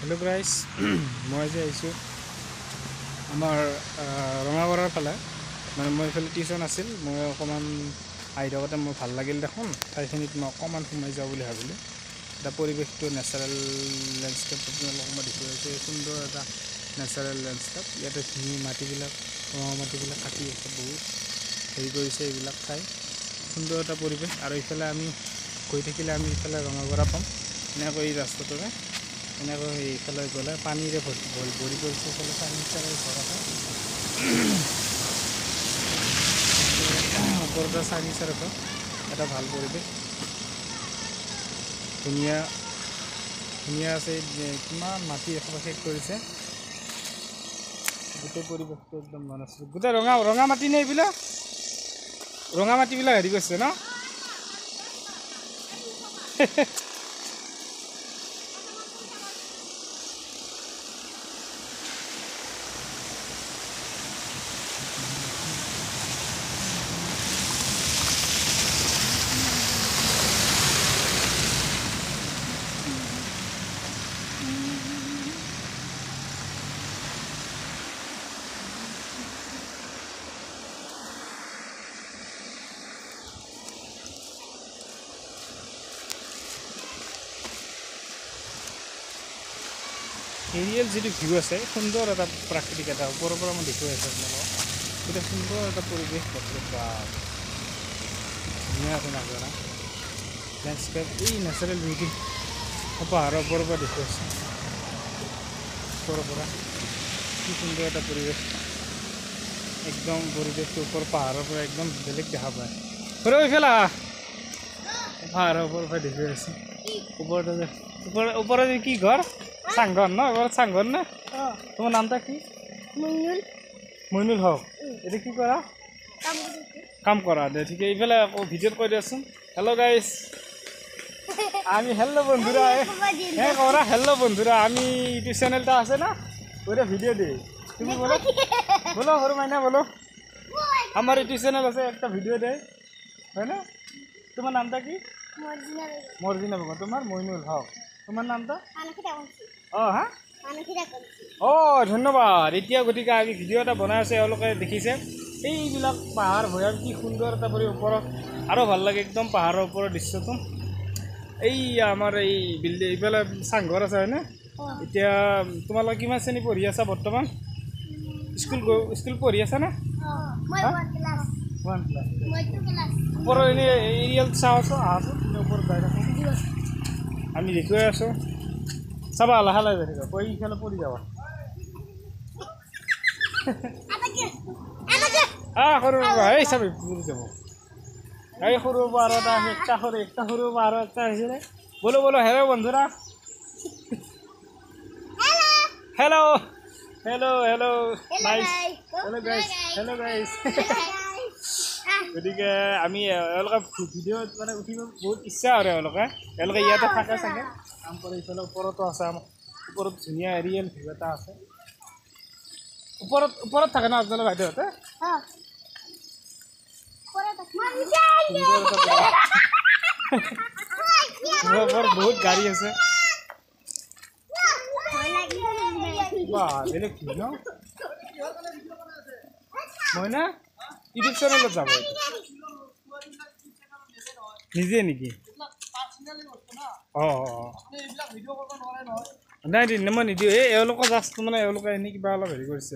Hello' guys, মই আজি আহিছোঁ আমাৰ ৰঙাগড়ৰ ফালে। মানে মই এইফালে টিউশ্যন আছিল, মই অকণমান আহি থাকোঁতে মোৰ ভাল লাগিল দেখোন ঠাইখিনিত, মই অকণমান সোমাই যাওঁ বুলি ভাবিলোঁ। এটা পৰিৱেশটো নেচাৰেল লেণ্ডস্কেপ আপোনালোকক মই দেখুৱাইছোঁ। সুন্দৰ এটা নেচাৰেল লেণ্ডস্কেপ। ইয়াতে ধুনীয়া মাটিবিলাক, ৰঙা মাটিবিলাক কাটি আছে, বহুত হেৰি কৰিছে এইবিলাক ঠাই। সুন্দৰ এটা পৰিৱেশ। আৰু ইফালে আমি গৈ থাকিলে আমি ইফালে ৰঙাগড়া পাম। এনেকৈ এই ৰাস্তাটোৰে এনেকৈ এইফালে গ'লে পানীৰে ভৰি পৰিছে। এইফালে ফাৰ্নিচাৰৰ ঘৰ আছে, ওপৰতে ফাৰ্নিচাৰ ঘৰ। এটা ভাল পৰিৱেশ, ধুনীয়া ধুনীয়া আছে। কিমান মাটি এসোপা শেষ কৰিছে। গোটেই পৰিৱেশটো একদম মন আছে। গোটেই ৰঙা ৰঙা মাটি নে এইবিলাক? ৰঙা মাটিবিলাক হেৰি কৰিছে ন? এৰিয়েল যিটো ভিউ আছে, সুন্দৰ এটা প্ৰাকৃতিক এটা ওপৰৰ পৰা মই দেখুৱাই আছোঁ আপোনালোকক। গোটেই সুন্দৰ এটা পৰিৱেশ, বাপৰে ধুনীয়া এটা নাজাৰা লেণ্ডস্কেপ। এই নেচাৰেল বিউটি পাহাৰৰ ওপৰৰ পৰা দেখুৱাইছোঁ, ওপৰৰ পৰা কি সুন্দৰ এটা পৰিৱেশ। একদম পৰিৱেশটো ওপৰ পাহাৰৰ পৰা একদম বেলেগ দেখা পায়। সৰু এইফালে আহা, পাহাৰৰ ওপৰৰ পৰা দেখুৱাই আছোঁ। ওপৰতে ওপৰত কি ঘৰ? চাংঘৰ ন? ওপৰত চাংঘৰ নে? তোমাৰ নামটা কি? মইনুল। মইনুল হক। এতিয়া কি কৰা? কাম কৰা। দে ঠিকে। এইফালে আকৌ ভিডিঅ'ত কৈ দিয়াচোন। হেল্ল' গাইজ, আমি হেল্ল' বন্ধুরা, হ্যাঁ কৰা। হেল্ল' বন্ধুরা, আমি ইউটিউব চ্যানেলটা আছে না, ওইটা ভিডিও দিই। তুমি বলো, বলো সৰু মাইনা বলো, আমার ইউটিউব চ্যানেল আছে, একটা ভিডিও দেয়, হয় না? তোমার নামটা কি? মর্জিনা বেগম। তোমার মইনুল হক। তোমাৰ নামটা? অঁ হা, অঁ ধন্যবাদ। এতিয়া গতিকে আমি ভিডিঅ' এটা বনাই আছে, এওঁলোকে দেখিছে এইবিলাক পাহাৰ ভৈয়াম, কি সুন্দৰ এটা পৰি ওপৰত আৰু ভাল লাগে একদম পাহাৰৰ ওপৰৰ দৃশ্যটো। এই আমাৰ এই বিল্ডিং এইফালে চাংঘৰ আছে, হয়নে? এতিয়া তোমালোকে কিমান শ্ৰেণী পঢ়ি আছা বৰ্তমান? স্কুল স্কুল পঢ়ি আছানে? One class. ওপৰৰ এনেই এৰিয়েল চাওঁ আছোঁ, আহাচোন ওপৰত যাই থাকোঁ, আমি দেখুৱাই আছোঁ। চাবা লাহে লাহে যাই থাকিবা, ইফালে পৰি যাবা। সৰু এই চাবি পৰি যাব। এই সৰু আৰু এটা একটা সৰু একটা সৰু আৰু একটা আহিছিলে। বলো বলো, hello' বন্ধুৰা, hello hello hello nice, hello guys, hello guys. গতিকে আমি এওঁলোকে ভিডিঅ'ত মানে উঠিব বহুত ইচ্ছা আৰু এওঁলোকে ইয়াতে থাকে চাগে, কাম কৰে। ইফালে ওপৰতো আছে, আমাৰ ওপৰত ধুনীয়া এৰিয়েল ভিউ এটা আছে। ওপৰত ওপৰত থাকে ন আপোনালোক বাইদেউহঁতে? ওপৰত বহুত গাড়ী আছে। বাহ, বেলেগ ভিউ ন? মই না ইউটিউব চেনেলত যাব নিজে নেকি? অঁ অঁ, নাই মই নিদিওঁ। এই এওঁলোকৰ জাষ্ট মানে এওঁলোকে এনেই কিবা অলপ হেৰি কৰিছে।